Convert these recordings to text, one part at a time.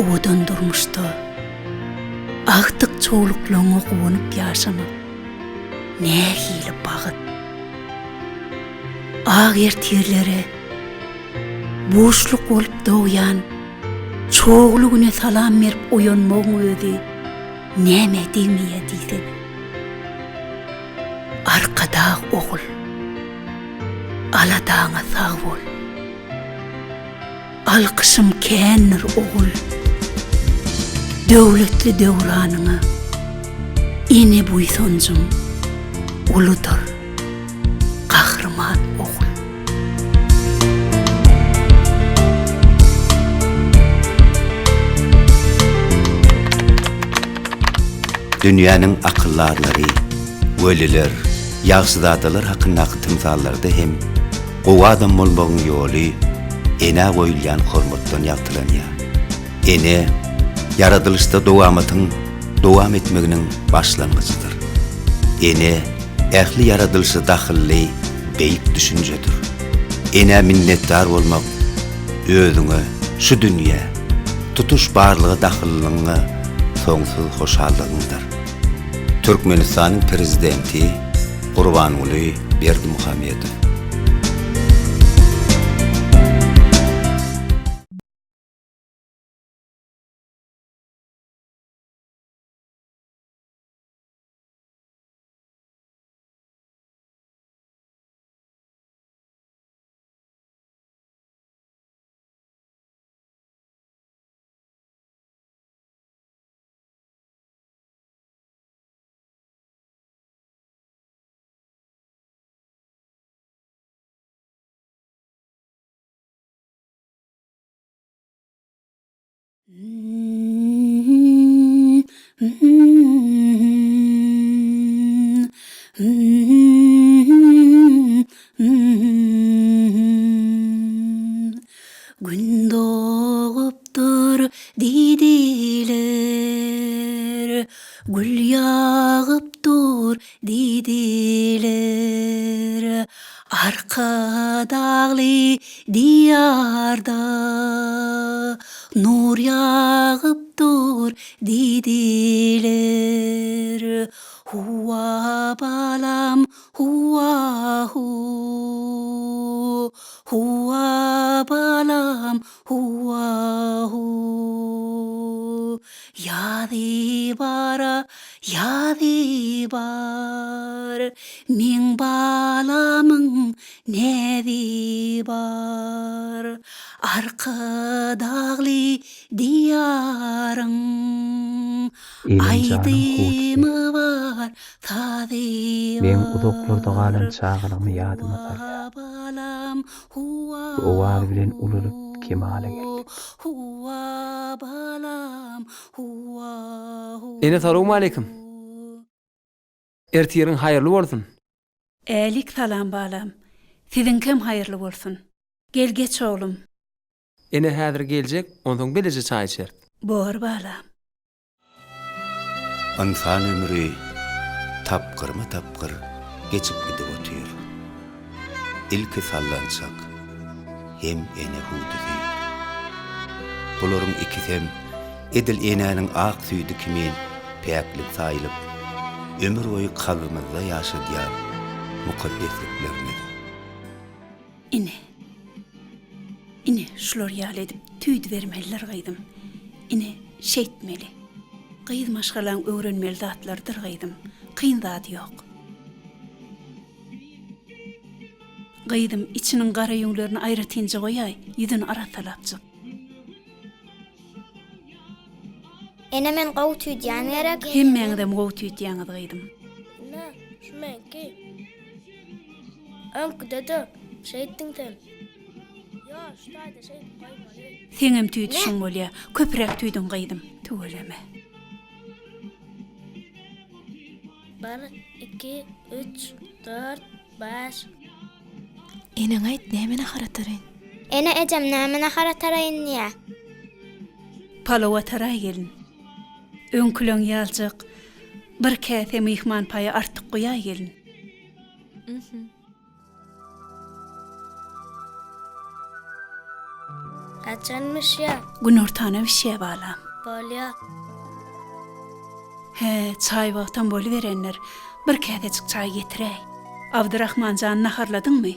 owadan durmuşda agtyk-çowluklaryňa guwanyp ýaşamak nähili bagt! Ak ertirlere buşluk bolup dogýan çogly güne salam berip oýanmagyň özi nämä degmeýär diýsene. Arkadag ogul, aladaňa sag bol! Alkyşym kändir ogul, döwletli döwranyňa, Ene buýsanjym uludyr, gahryman ogul. Dünýäniň akyldarlary, weliler, ýagşyzadalar hakyndaky tymsallarda hem Gowy adam bolmagyň ýoly enä goýulýan hormatdan ýagtylanýar. Ene, ýaradylyşda dowamatyň dowam etmeginiň başlangyjydyr. Ene, ähli ýaradylyşa dahylly beýik düşünjedir. Enä minnetdar bolmak, özüňe, şu dünýä, tutuş barlyga dahyllylygyňa soňsuz hoşallygyňdyr. Türkmenistanyň Prezidenti Gurbanguly Berdimuhamedow. Gün dogupdyr diýdiler, Gül ýagyp dur diýdiler. Arkadagly Diýarda nur ýagyp dur diýdiler. Huwa balam, huwa-hu, Huwa balam, huwa-hu. Ýazy bar-a, ýazy bar, Meň balamyň näzi bar. Arkadagly Diýaryň Enem janyň aýdymy hüwdüsi. bar, sazy Meň uzaklarda bar. galan çagalygymy ýadyma salýar. Huwa balam, Bu owaz bilen ulalyp kemala geldik. Huwa balam, huwa hu. Ene salowmaleýkim. Ertiriň haýyrly bolsun. Älik salam balam. Siziňkem haýyrly bolsun. Gel geç oglum. Ene häzir geljek, onsoň bileje çaý içeris. Bor balam. Ynsan ömri tapgyrma-tapgyr geçip gidip otyr. Ilki sallançak, hem ene hüwdüsi. Bularyň ikisem edil enäniň ak süýdi kimin päklik saýylyp, ömür boýy kalbymyzda ýaşadýan mukaddesliklerimiz. Ine. Ine, şular ýaly edip tüýdübermelidir gyzym. Ine, şeýtmeli. Gyz maşgalaň öwrenmeli zatlarydyr gyzym. Kyn zady ýok. Gyzym, içiniň gara ýüňlerini aýratynja goýaý, ýüzüni arassalapjyk. Ene men gowy tüýdýän gerek. Hemmäňizem gowy tüýdýäňiz gyzym. Ine, şu meňki. Öňküde-de şeýtdiň sen. Ýok, şu taýda şeýdip goýmaly. Seňem tüýdüşiň bolýa. Köpräk tüýdüň gyzym. Tüweleme. Bir, iki, üç, dört, bäş. Eneňe aýt näme nahar ataraýyn. Ene ejem näme nahar ataraýyn diýä. Palaw ataraý gelin. Öňküleň ýaljak bir käse myhman paýy artyk goýaý gelin. Haçan bişýär? Günortana bişýär balam. Bolýa. Hä, çaý wagtam boluberendir. Bir käsejik çaý getiräý. Abdyrahman jan naharladyňmy?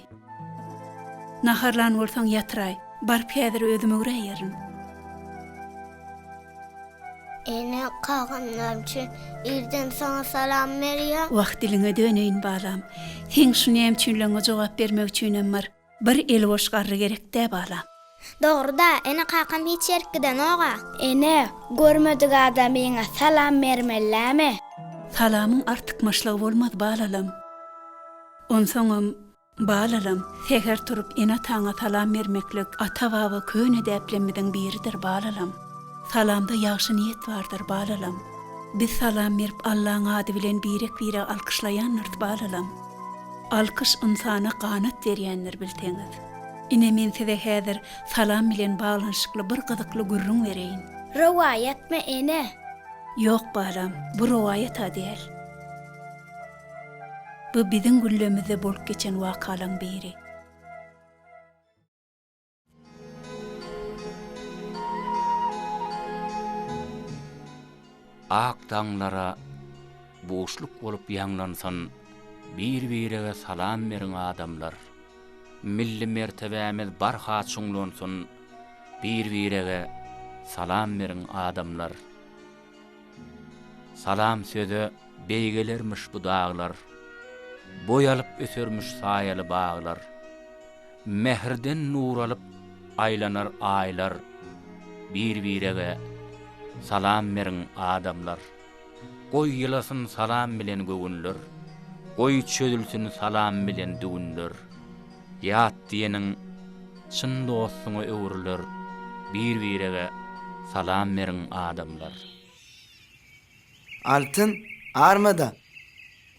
Naharlan bolsaň ýatyraý. Baryp häzir özüm öwräýerin. Ene, kakam näme üçin irden saňa salam berýär? Wah, diliňe döneýin, balam. Seň şu näme üçinligiňe jogap bermek üçinem bir bir eli boş garry gerek-dä, balam. Dogry-da, ene, kakam hiç ýerik gidenog-a. Ene, görmedik adamyňa salam bermelilämi? Salamyň artykmaçlygy bolmaz, balalam. Onsoňam, Balalam, säher turup ene-ataňa salam bermeklik ata-baba köne däplemmiziň biridir, balalam. Salamda ýagşy niýet bardyr, balalam. Biz salam berip Allaň ady bilen birek-biregi alkyşlaýandyrys, balalam. Alkyş ynsana ganat berýändir, bilseňiz. Ine men size häzir salam bilen baglanyşykly bir gyzykly gürrüň bereýin. Rowaýatmy, ene? Ýok, balam, bu rowaýat-a däl. Bu biziň güllemizde bolup geçen wakalaň biri. Ak daňlara buşluk bolup ýaňlansyn, Bir-birege salam beriň adamlar. Milli mertebämiz barha çuňlansyn, Bir-birege salam beriň adamlar. Salam söze beýgelermiş bu daglar, Boý alyp ösermiş saýaly baglar. Mähirden nur alyp aýlanar aýlar, Bir-birege salam beriň adamlar. Goý ýylasyn salam bilen göwünler, Goý çözülsin salam bilen düwünler. Ýat diýeniň çyn dostuňa öwrüler, Bir-birege salam beriň adamlar. Altyn, armada.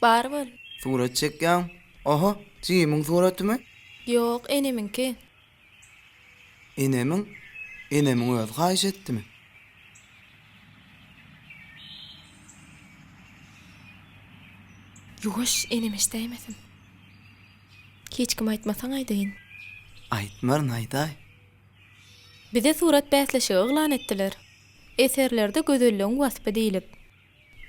Bar bol. Surat çekýäň. Oho, jigimiň suratymy? Ýok, enemiňki. Enemiň? Enemiň özi haýyş etdimi? Ýuwaş, enem eşidäýmesin. Hiç kime aýtmasaň aýdaýyn. Aýtmaryn, aýdaý. Bize surat bäsleşigi yglan etdiler. Eserlerde gözelligiň waspy diýlip.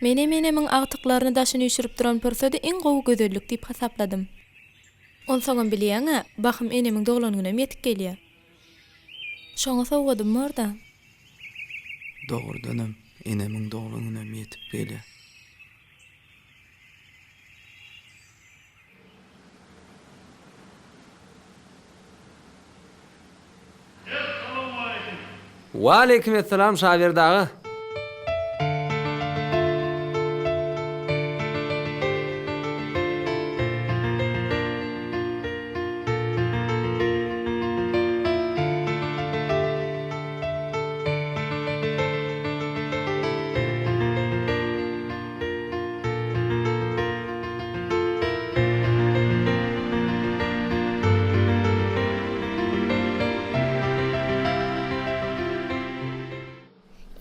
Menem enemiň agtyklaryny daşyny üýşürip duran pursady iň gowy gözellik diýip hasapladym. Onsoňam bilýäň-ä, bahym enemiň doglan günem ýetip gelýä. Şoňa sowgadym bor-da. Dogrudanam, enemiň doglan günem ýetip gelýä. Waleýkim essalam Şaberdi aga.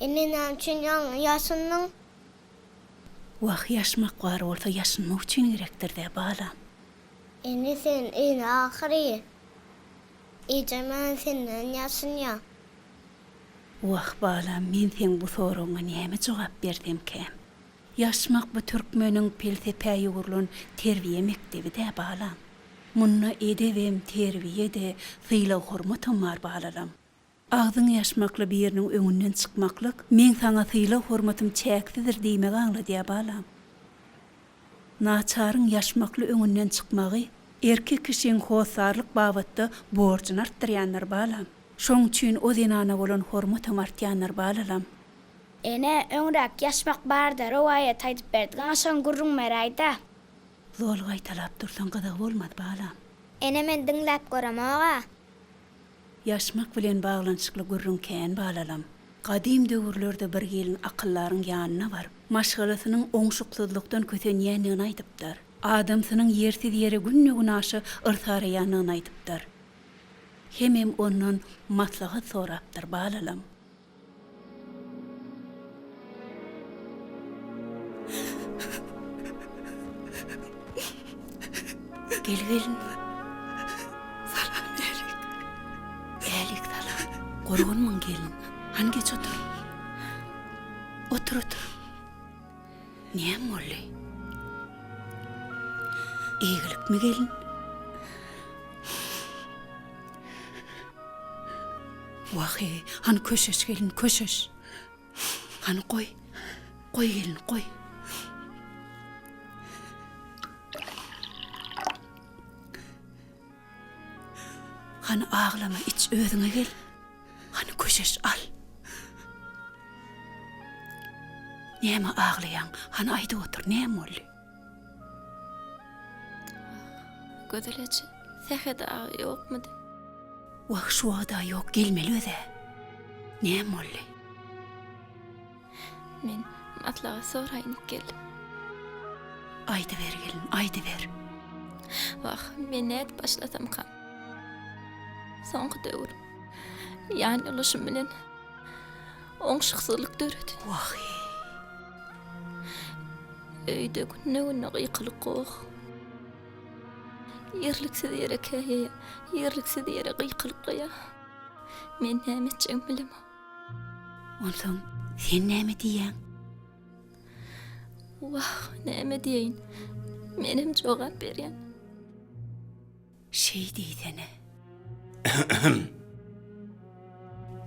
Ene näme üçin ýaňy ýaşyndyň? Wah, ýaşmak bar bolsa ýaşynmak üçin gerekdir-dä, balam. Ene sen ene ahyry. Ejem hem senden ýaşynýa. Wah, balam, men seň bu soragyňa näme jogap bersemkäm? Ýaşmak bu türkmeniň pelsepä ýugrulan terbiýe mekdebi-dä, balam. Munda edebem, terbiýe-de, sylag-hormatam bar, balalam. Agzyň ýaşmakly biriniň öňünden çykmaklyk, meň saňa sylag-hormatym çäksizdir diýmegi aňladýar, balam. Naçaryň ýaşmakly öňünden çykmagy erkek kişiň hossarlyk babatda borjuny artdyrýandyr, balam. Şoň üçin o zenana bolan hormatam artýandyr, balalam. Ene, öňräk ýaşmak barada rowaýat aýdyp berdiň-a, şoň gürrüň beräý-dä. Zol gaýtalap dursaň gyzygy bolmaz, balam. Ene, men diňläp göremog-a. Ýaşmak bilen baglanyşykly gürrüň kän, balalam. Gadym döwürlerde bir gelin akyldaryň ýanyna baryp, maşgalasynyň oňşuksyzlykdan kösenýändigini aýdypdyr. Adamsynyň ýersiz ýere günde-günaşa yrsaraýandygyny aýdypdyr. Hemem ondan maslahat sorapdyr, balalam. Gel gelin. Salam älik. Älik salam. Gurgunmyň gelin? Hany geç otur. Otur, otur. Näme boldy? Eýgilikmi gelin? Wah-eý, hany köşeş gelin, köşeş. Hany goý. Goý gelin, goý. Hany aglama, iç, özüňe gel. Hany köşeş, al. Näme aglaýaň? Hany aýdyp otur, näme boldy? Gözel eje, Sähet aga ýokmudy? Wah, şu wagda ýok, gelmeli öz-ä. Näme boldy? Men maslahat soraýyn geldim. Aýdyber gelin, aýdyber. Wah, men nädip başlasamkam? Soňky döwür ýan ýoldaşym bilen oňşuksyzlyk döredi. Wah-eý. Öýde günde-günde gykylyk goh. Ýerliksiz ýere käýeýär, ýerliksiz ýere gykylyklaýar. Men näme etjegimi bilemok. Onsoň sen näme diýýäň? Wah, näme diýeýin? Menem jogap berýän. Şeý diýsene.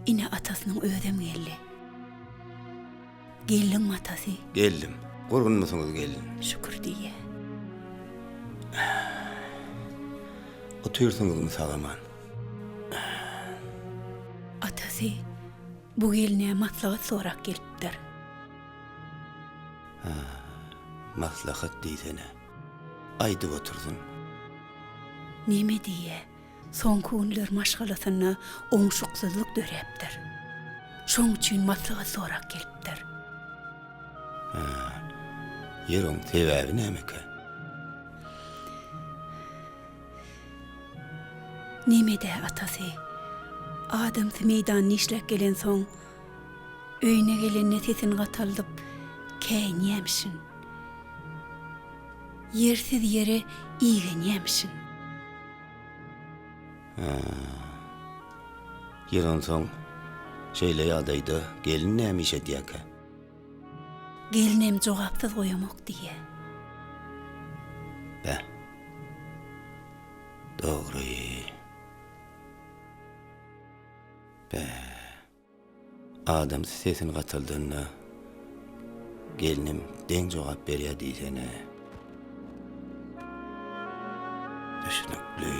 Ine atasynyň özem geldi. Geldiňmi atasy? Geldim. Gurgunmysyňyz gelin? Şükür diýýä. Otyrsyňyzmy sag-aman? Atasy bu gelne maslahat sorap gelipdir. Hä, maslahat diýsene. Aýdyp otursyn. Neme diýýä, soňky günler maşgalasynda oňşuksyzlyk döräpdir. Şoň üçin maslahat sorap gelipdir. Hä, ýer oň sebäbi nämekä? Nemedä atasy? Adamsy meýdanda işläp gelensoň, öýüne gelende sesini gataldyp käýinýämişin. Ýersiz ýere igenýämişin. Hä. Ýer onsoň şeýle ýagdaýda gelin näme iş edýäkä? Gelinem jogapsyz goýamok diýýä. Beh. Dogry. Beh. Adamsy sesini gataldanda, gelnem deň jogap berýär diýsene. Düşnükli.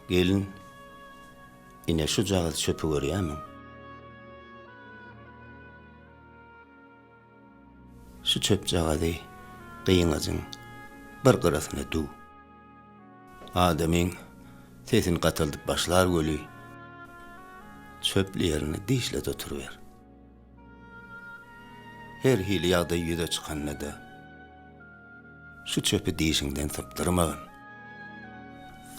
Gelin, ine şujagaz çöpi görýärmiň? Şu çöpjagazy gyňajyň bir gyrasyna düw. Adamyň sesini gataldyp başlar weli, çöpli ýerini dişlet oturyber. Her hili ýagdaý ýüze çykanda-da, şu çöpi dişiňden sypdyrmagyn.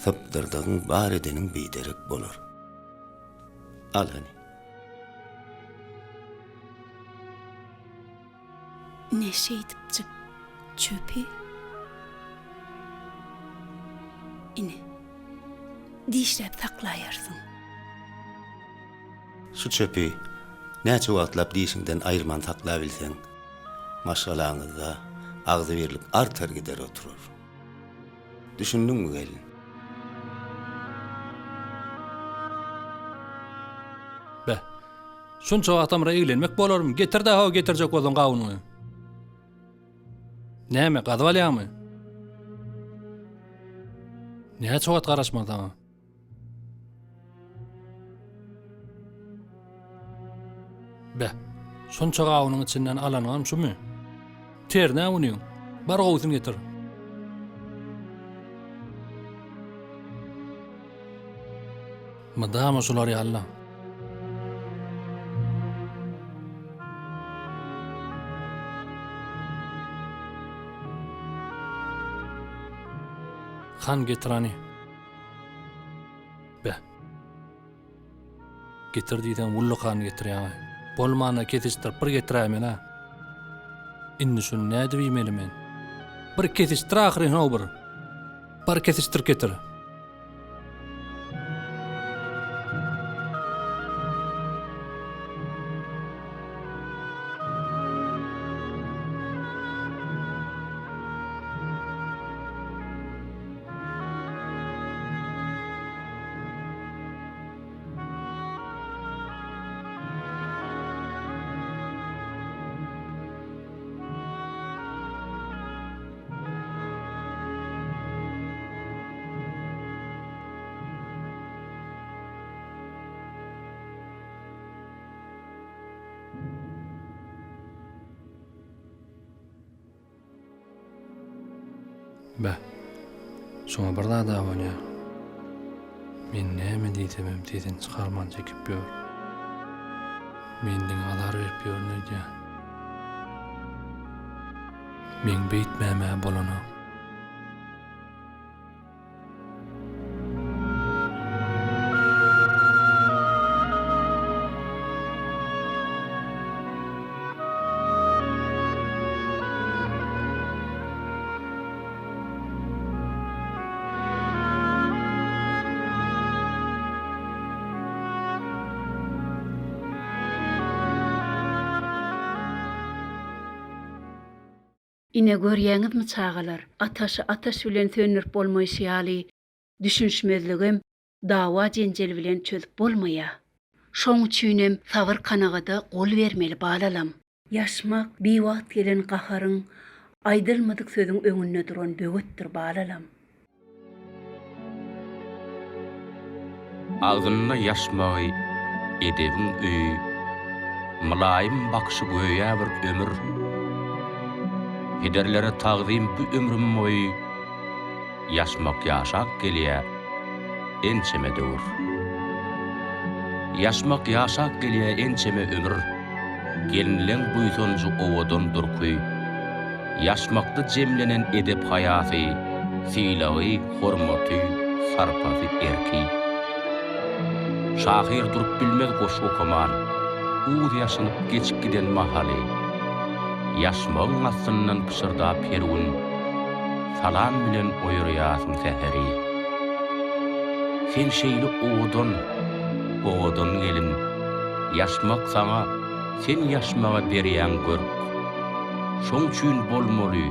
Sypdyrdygyň bar edeniň biderek bolar. Al hany. Ine şeýdipjik çöpi ine dişläp saklaýarsyň. Şu çöpi näçe wagtlap dişiňden aýyrman saklabilseň, maşgalaňyzda agzybirlik artar gider oturar. Düşündiňmi gelin? Beh. Şunça wagtamyra eglenmek bolarmy? Getir-dä ho getirjek bolsaň gawunyňy. Näme, gazyp alýaňmy? Näçe wagt garaşmaly saňa? Be, şunça gawunyň içinden alanyňam şumy? Ternä munyň. Bar gowusyny getir. Mydama şular ýaly-la. Han getir hany. Be. Getir diýseň ullakany getirýäň-aý. Bolmanda kesişdirip bir getiräýmeli-ä. Indi şuny nädip iýmeli men? Bir kesişdir ahyryn-how bir. Bar kesişdirip getir. Beh, şuňa bir zad-a bolýar. Men näme diýsemem sesini çykarman çekip ýör. Men diňe azar berip ýörün öýdýän. Meň beýtmäm-ä bolanok. Ine, görýäňizmi, çagalar, ataşy ataş bilen söndürip bolmaýşy ýaly, düşünişmezligem dawa-jenjel bilen çözüp bolmaýar. Şoň üçinem sabyr-kanagada gol bermeli, balalam. Ýaşmak, biwagt gelen gaharyň, aýdylmadyk sözüň öňünde duran böwetdir, balalam. Agzynda ýaşmagy edebiň öýi, Mylaýym bakyşy göýä bir ömür. Pederlere tagzym bu ömrüm boýy, Ýaşmak ýaşap gelýä ençeme döwür. Ýaşmak ýaşap gelýä ençeme ömür, Gelinleň buýsanjy owadan durky. Ýaşmakda jemlenen edep-haýasy, sylagy, hormaty, sarpasy, erki. Şahyr durup bilmez goşgy okaman, uz ýaşynyp geçip giden mahaly. Ýaşmagyň astyndan pyşyrdap her gün, Salam bilen oýarýarsyň säheri. Sen şeýle owadan, owadan gelin, Ýaşmak saňa, sen ýaşmaga berýäň görk. Şoň üçin bolmaly,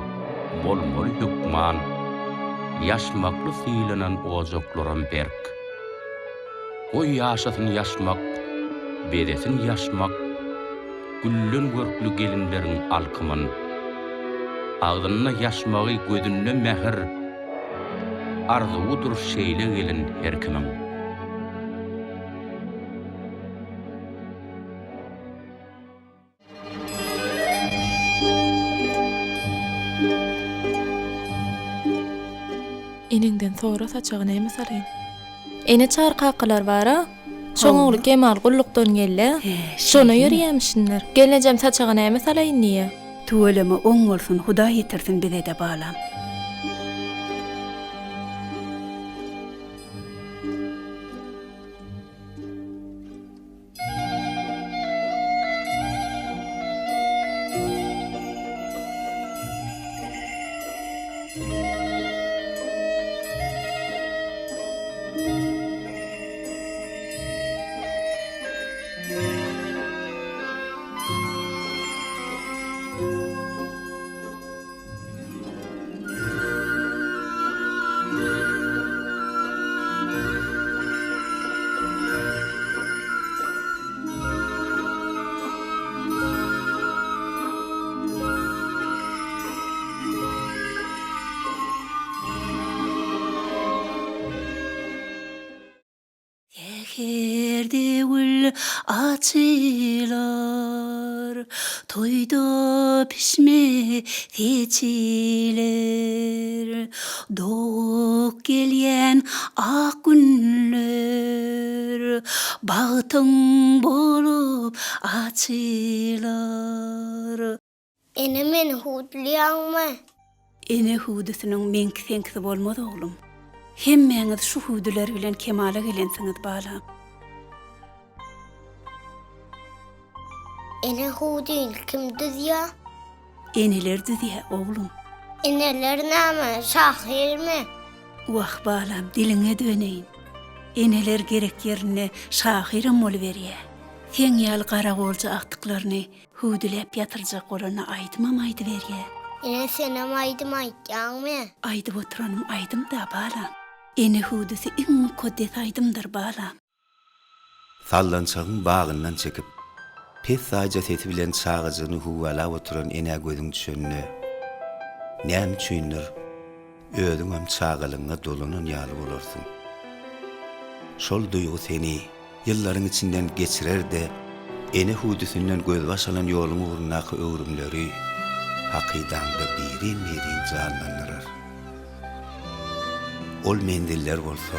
bolmaly hökman, Ýaşmakly sylanan ojaklaram berk. Goý ýaşasyn ýaşmak, bezesin ýaşmak, Gülden görkli gelinleriň alkymyn. Agzynda ýaşmagy, gözünde mähir, Arzuwydyr şeýle gelin her kimiň. Eneňden sora saçagy näme salaýyn. Ene Çary kakalar bara. Şoň ogly Kemal gullukdan geldi. Şona ýörýämişinler. Gelnejem saçaga näme salaýyn diýýä. Tüweleme oň bolsun Hudaý ýetirsin bizede balam. Säherde gül açylar, Toýda pişme seçiler. Dogup gelýän ak günler, Bagtyň bolup açylar. Ene meni hüwdüleýäňmi? Ene hüwdüsiniň meňki-seňkisi bolmaz oglum. Hemmäňiz şu hüwdüler bilen kemala gelensiňiz balam. Ene hüwdüni kim düzýä? Eneler düzýä, oglum. Eneler näme, şahyrmy? Wah, balam, diliňe döneýin. Eneler gerek ýerinde şahyram boluberýä. Seň ýaly garagolja agtyklaryny hüwdüläp ýatyrjak bolanda aýdymam aýdyberýä. Ene, senem aýdym aýtýaňmy? Aýdyp oturanym aýdym-da, balam. Ene hüwdüsi iň mukaddes aýdymdyr, balam. Sallançagyň bagyndan çekip, pessaýja sesi bilen çagajygyny hüwwälap oturan enä gözüň düşende, näme üçindir, özüňem çagalygyňa dolanan ýaly bolarsyň. Şol duýgy seni ýyllaryň içinden geçirer-de, ene hüwdüsinden gözbaş alan ýoluň ugrundaky öwrümleri hakydaňda birin-birin janlandyrar. Ol menziller bolsa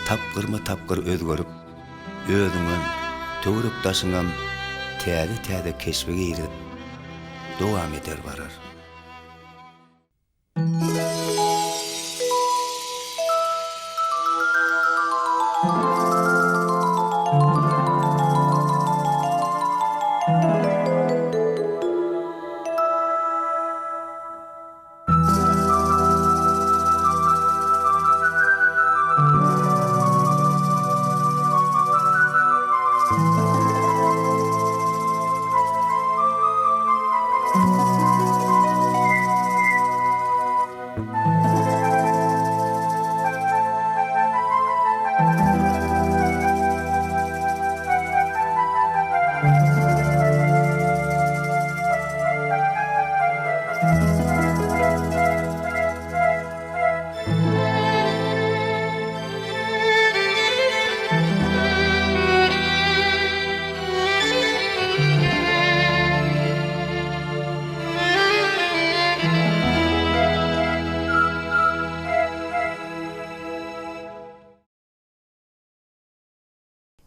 tapgyrma-tapgyr özgerip, özüňem, töwerek-daşyňam täze-täze keşbe girizip, dowam eder barar.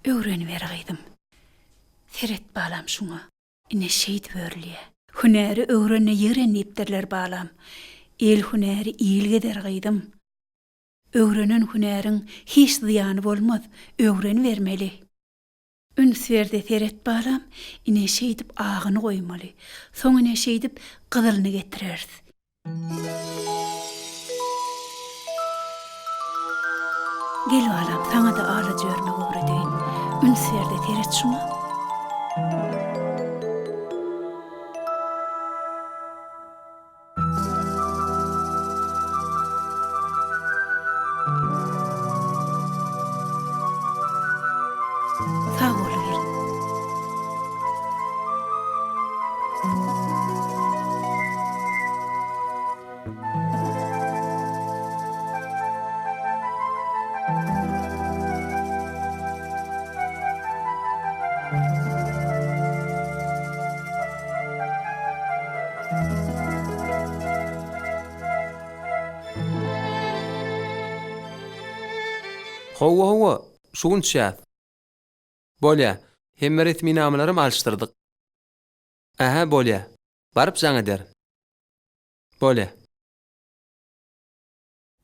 Öwreniber gyzym. Seret balam şuňa. Ine şeýdip örülýä. Hünäri öwrenne ýigren diýipdirler balam. El hünäri il gezer gyzym. Öwrenen hünäriň hiç zyýany bolmaz, öwrenibermeli. Üns berde seret balam, ine şeýdip agyny goýmaly. Soň ine şeýdip gyzylyny getireris. Gel balam, saňa-da alaja örmek öwredeýin. Üns ber-de seret şuňa. Sag bol gelin. Hawa, hawa, şu gün çäs. Bolýa, hemme resminamalaram alyşdyrdyk. Ähä, bolýa. Baryp jaň ederin. Bolýa.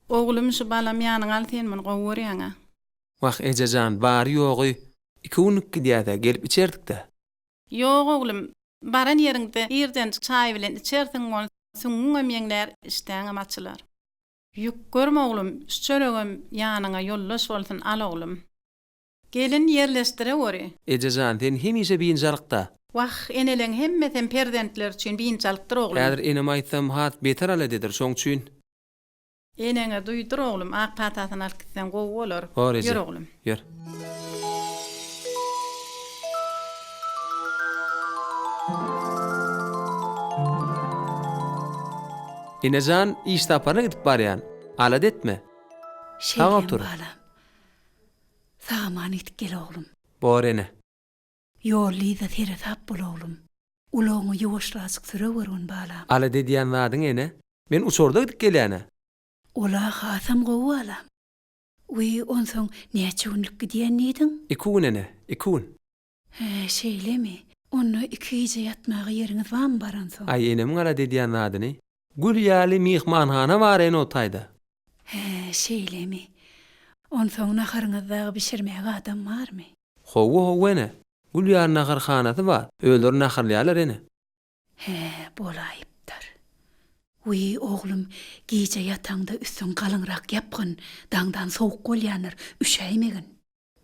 Oglum şu balam ýanyňa al sen muny gowy görýäňä. Wah ejejan bary ýogy iki günlük gidýädä gelip içerdikdä. Ýok oglum baran ýeriňde irden çaý bilen içersiň ol süňňüňem ýeňlär işdäňem açylar. Ýük görme oglum şu çöregem ýanyňa ýoldaş bolsun al oglum. Gelin ýerleşdireweri. Ejejan sen hemişe biynjalykda. Wah, eneleň hemmesem perzentleri üçin biynjalykdyr oglum. Häzir eneme aýtsam has beter alada eder şoň üçin. Eneňe duýdur oglum, ak patasyny alyp gitseň gowy bolar. Bor eje. Ýör oglum. Ýör. Enejan iş saparyna gidip barýan. Alada etme. Sag Şeýdem otur. balam. Sag-aman gidip gel oglum. Bor ene. Ýollyda seresap bol oglum. Ulagyňy ýuwaşrajyk süreweriň balam. Alada edýän zadyň ene. Men uçarda gidip gelýän-ä. Ol-a hasam gowy balam. Wiý, onsoň näçe günlük gidýän diýdiň? Iki gün ene, iki gün. Hä, şeýlemi? Onda iki gije ýatmaga ýeriňiz barmy baransoň? Aý, enemiň alada edýän zadyny. Gül ýaly myhmanhana bar ene o taýda. Hä, şeýlemi? Onsoň naharyňyzy dagy bişirmäge adam barmy? Howwa, howwa ene. Gül ýaly naharhanasy bar. Özleri naharlaýarlar ene. Hä, bolaýypdyr. Wiý, oglum, gije ýataňda üstüňi galyňrak ýapgyn, daňdan sowuk bolýandyr, üşäýmegin.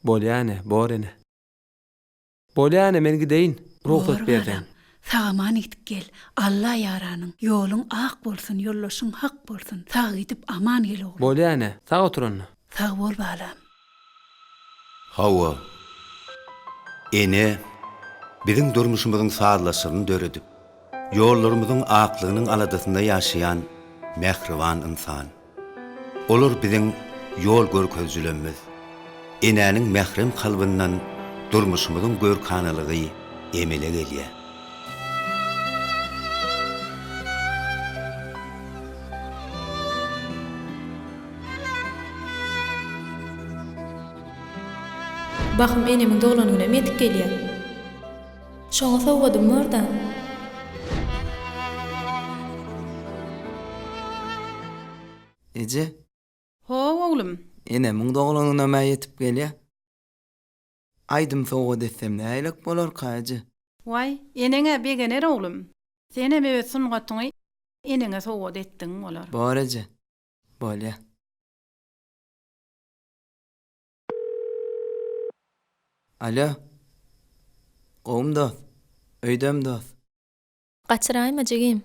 Bolýa ene, bor ene. Bolýa ene, men gideýin, rugsat Bor berseň. balam, sag-aman gidip gel. Alla ýaranyň, ýoluň ak bolsun, ýoldaşyň hak bolsun. Sag gidip, aman gel oglum. Bolýa ene, sag otur onda. Sag bol balam. Hawa, ene biziň durmuşymyzyň sazlaşygyny döredip, ýollarymyzyň aklygynyň aladasynda ýaşaýan mähriban ynsan. Olar biziň ýol görkezijilerimiz. Enäniň mährem kalbyndan durmuşymyzyň görkanalygy emele gelýär. Bahym enemiň doglan günem ýetip gelýär. Şoňa sowgadym bar-da. Eje. How, oglum. Enemiň doglan günem-ä ýetip gelýär. Aýdym sowgat etsem nähilek bolarka, eje? Waý, eneň-ä begener, oglum. Senem öz sungatyňy eneňe sowgat etdigiň bolar. Bor, eje. Bolýa. Alýo. Gowumy dost? Öýdemi dost? Gaçyraýma jigim.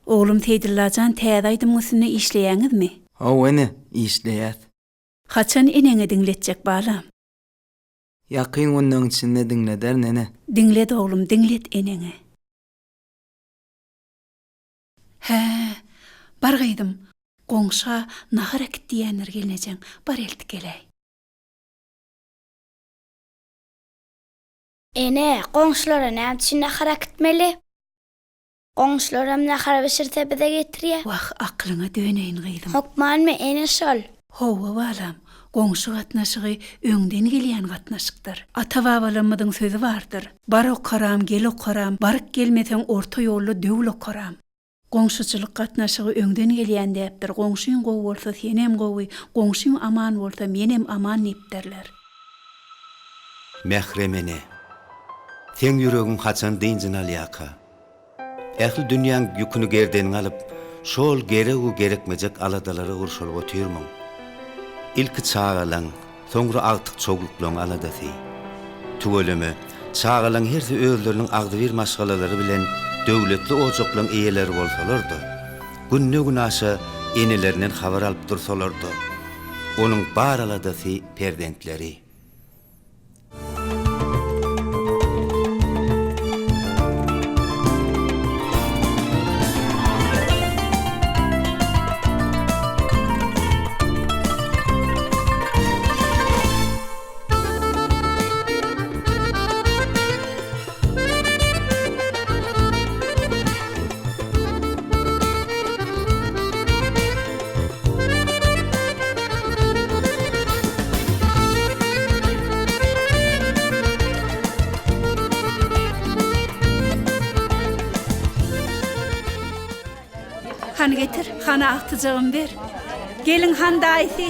Oglum Seýdyllajan täze aýdymyň üstünde işleýäňizmi? Hawa ene, işleýäs. Haçan eneňe diňletjek balam? Ýakyn günleň içinde diňlederin ene. Diňlet oglum diňlet eneňe. Hä, bar gyzym, goňşa nahar äkit diýýändir gelnejeň, bar eltip geläý. Ene, goňşulara näme üçin nahar äkitmeli? Goňşularam nahar bişirse bize getirýä. Wah, aklyňa döneýin gyzym. Hökmanmy ene şol? Hawa balam, goňşy gatnaşygy öňden gelýän gatnaşykdyr. Ata-babalarymyzyň sözi bardyr, Bar okaram, gel okaram, baryp gelmeseň orta ýolda döwül okaram. Goňşuçylyk gatnaşygy öňden gelýän däpdir, goňşyň gowy bolsa senem gowy, goňşyň aman bolsa menem aman diýipdirler. Mährem ene, seň ýüregiň haçan dynjyny alýaka? Ähli dünýäň ýüküni gerdeniňe alyp, şol gereg-u-gerekmejek aladalara gurşalyp otyrmyň? Ilki çagalaň, soňra agtyk-çowluklaň aladasy. Tüweleme, çagalaň hersi özleriniň agzybir maşgalalary bilen döwletli ojaklaň eýeleri bolsalar-da, günde-günaşa enelerinden habar alyp dursalar-da, onuň bar aladasy perzentleri. Hany getir, hany agtyjagym ber. Gelin han daýysy.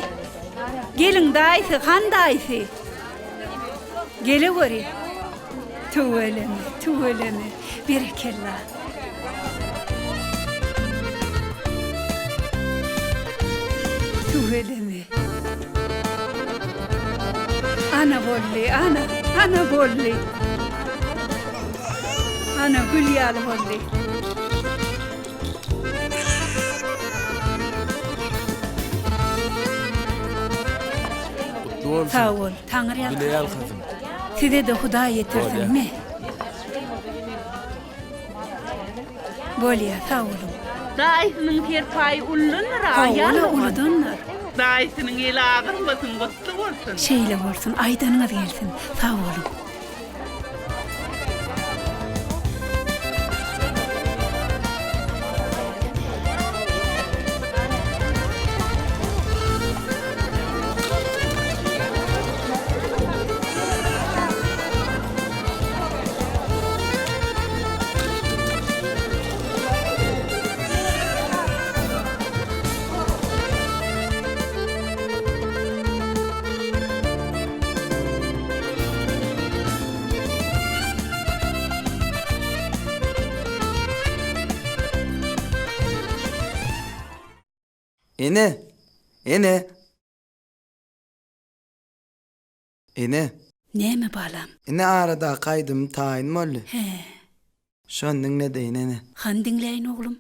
Gelin daýysy, han daýysy. Geleweri. Tüweleme, tüweleme. Berekella. Tüweleme. Ana boldy, ana, ana boldy. Ana gül ýaly boldy. Gutly bolsun. Sag bol, Taňry Bile ýalkasyn. ýalkasyn. Size-de Hudaý ýetirsin, Bolýa. me. Bolýa, sag boluň. Daýysynyň serpaýy ullandyr-a, Hawa-la, ýaly. uludandyr. Daýysynyň eli agyrmasyn, gutly bolsun. Şeýle bolsun, aýdanyňyz gelsin. Sag boluň. Ene! Ene! Ene! Näme balam? Ene aradaky aýdym taýyn boldy. Hä. Şony diňledeýin ene. Hany diňläýin oglum.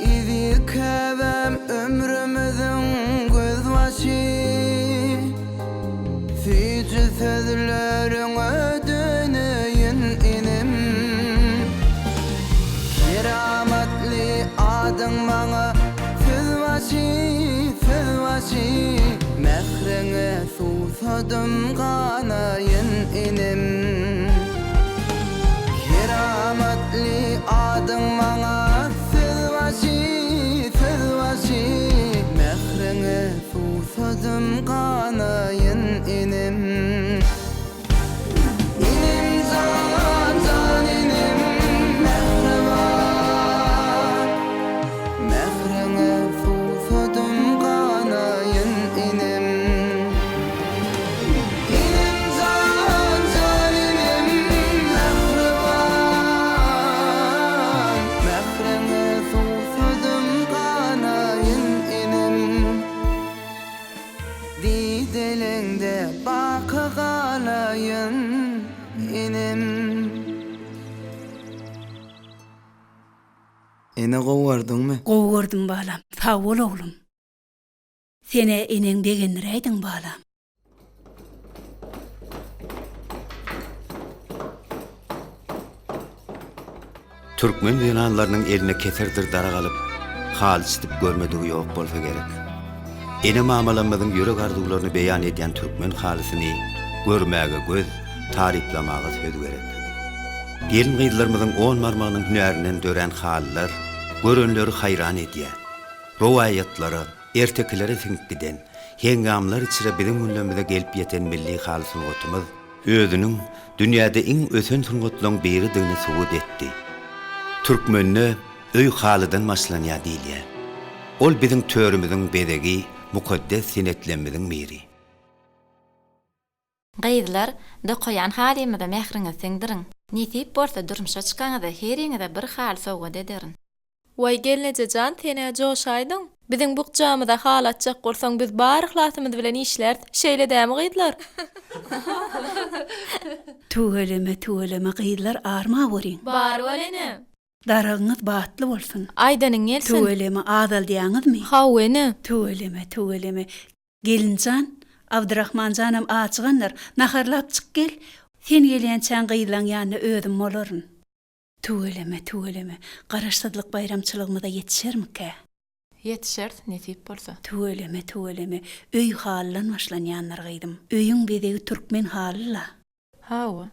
Eziz käbäm ömrümiziň gözbaşy, Süýji sözleriňe döneýin inim. Keramatly adyň maňa sözbaşy, sözbaşy, Mähriňe suwsadym ganaýyn inim. Keramatly adyň maňa sözbaşy, sözbaşy, Mähriňe suwsadym ganaýyn inim. Inim jan, jan inim mähriban, Mähriňe suwsadym ganaýyn inim. Inim jan, jan inim mähriban, Mähriňe suwsadym ganaýyn inim. Dideleňde baky galaýyn inim. Ene gowy gördüňmi? Gowy gördüm balam. Sag bol oglum. Sen-ä eneňi begendiräýdiň balam. Türkmen zenanlarynyň eline keserdir darak alyp, haly çitip görmedigi ýok bolsa gerek. Ene-mamalarymyzyň ýürek arzuwlaryny beýan edýän türkmen halysyny görmäge göz, taryplamaga söz gerek. Gelin-gyzlarymyzyň on barmagynyň hünärinden dörän halylar görenleri haýran edýär. Rowaýatlara, ertekilere siňip giden, heňňamlar içre biziň günlerimize gelip ýeten milli haly sungatymyz özüniň dünýäde iň ösen sungatlaryň biridigini subut etdi. Türkmende öý halydan başlanýar diýilýär. Ol biziň törümiziň bezegi, mukaddes senetlerimiziň biri. Gyzlar, dokaýan halymyza mähriňizi siňdiriň. Nesip bolsa durmuşa çykaňyzda heriňize bir haly sowgat ederin. Waý gelneje jan senä joşaýdyň. Biziň bukjamyza haly atjak bolsaň biz bar yhlasymyz bilen işläris, şeýle dämi gyzlar? Tüweleme tüweleme gyzlar arma görüň. Bar bol ene. Daragyňyz batly bolsun. Aýdanyň gelsin. Tüweleme azaldýaňyzmy? Hawa ene. Tüweleme tüweleme Gelinjan, Abdyrahmanjanam ajygandyr, naharlap çyk gel, sen gelýänçäň gyzlaň ýanynda özüm bolaryn. Tüweleme, tüweleme, Garaşsyzlyk baýramçylygymyza ýetişermikä? Ýetişeris, nesip bolsa. Tüweleme, tüweleme, öý halydan başlanýandyr gyzym. Öýüň bezegi türkmen haly-la. Hawa.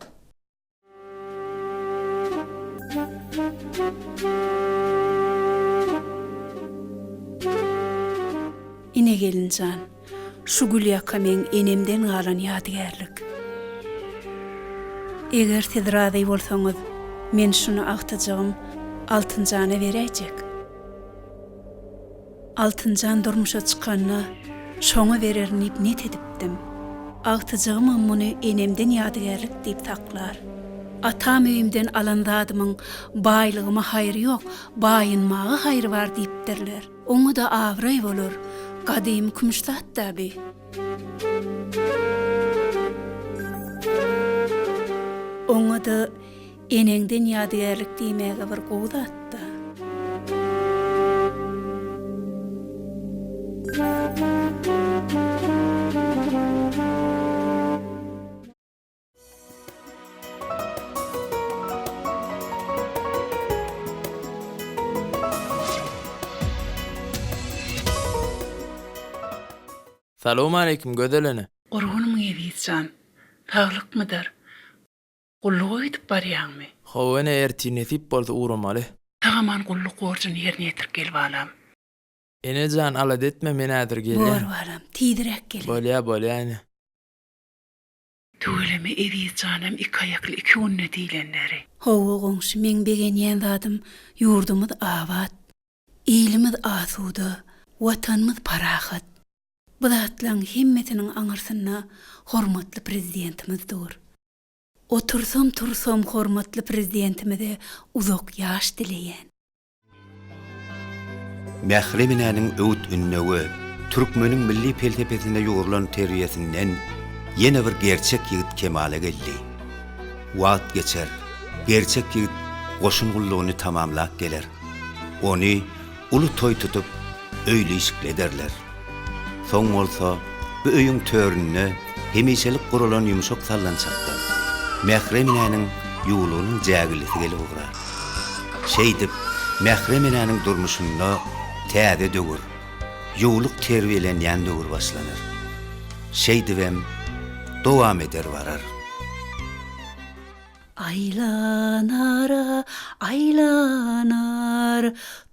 Ine gelinjan, şu gülýaka meň enemden galan ýadygärlik. Eger siz razy bolsaňyz, men şuny agtyjagym Altynjana beräýjek. Altynjan durmuşa çykanda, şoňa bererin diýip net edipdim. Agtyjygymam muny enemden ýadygärlik diýip saklar. Atam öýümden alan zadymyň baýlygyma haýry ýok, baýynmaga haýry bar diýipdirler. Oňa-da abraý bolar. Gadymy kümüş zat-da bi. Oňa-da. Eneňden ýadygärlik diýmäge bir gowy zat-da. Salowmaleýkim Gözel ene. Gurgunmyň Eziz jan? Saglykmydyr? Gulluga gidip barýaňmy? Hawa ene ertir nesip bolsa ugramaly. Sag-aman gulluk borjuny ýerine ýetirip gel balam. Ene jan alada etme men häzir gelýän. Bor balam, tizräk gel. Bolýa bolýa ene. Tüweleme Eziz janam iki aýakly iki günde diýlenleri. Hawa goňşy meň begenýän zadym ýurdumyz abat, ilimiz asuda, watanymyz parahat. Bu zatlaň hemmesiniň aňyrsynda hormatly Prezidentimiz dur. Otursam tursam hormatly Prezidentimize uzak ýaş dileýän. Mährem enäniň öwüt-ündewi, türkmeniň milli pelsepesine ýugrulan terbiýesinden ýene bir gerçek ýigit kemala geldi. Wagt geçer, gerçek ýigit goşun gullugyny tamamlap geler. Ony uly toý tutup, öýli-işikli ederler. Soň bolsa bu öýüň töründe hemişelik guralan ýumşak sallançakdan Mährem enäniň ýuwlugynyň jägillisi gelip ugrar. Şeýdip, Mährem enäniň durmuşynda täze döwür, ýuwluk terbiýelenýän döwür başlanar. Şeýdibem, dowam eder barar. Aýlanar-a, aýlanar,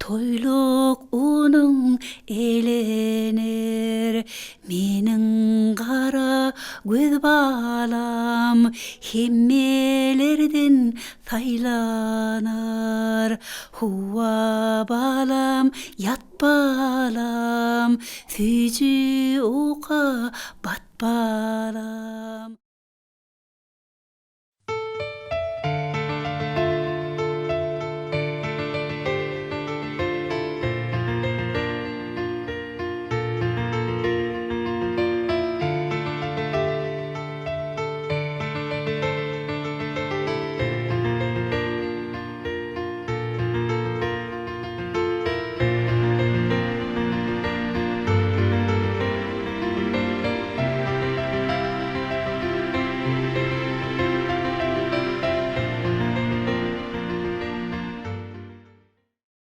toýluk onuň elener. Meniň gara göz balam hemmelerden saýlanar. Huwa balam, ýat balam, süýji uka bat balam.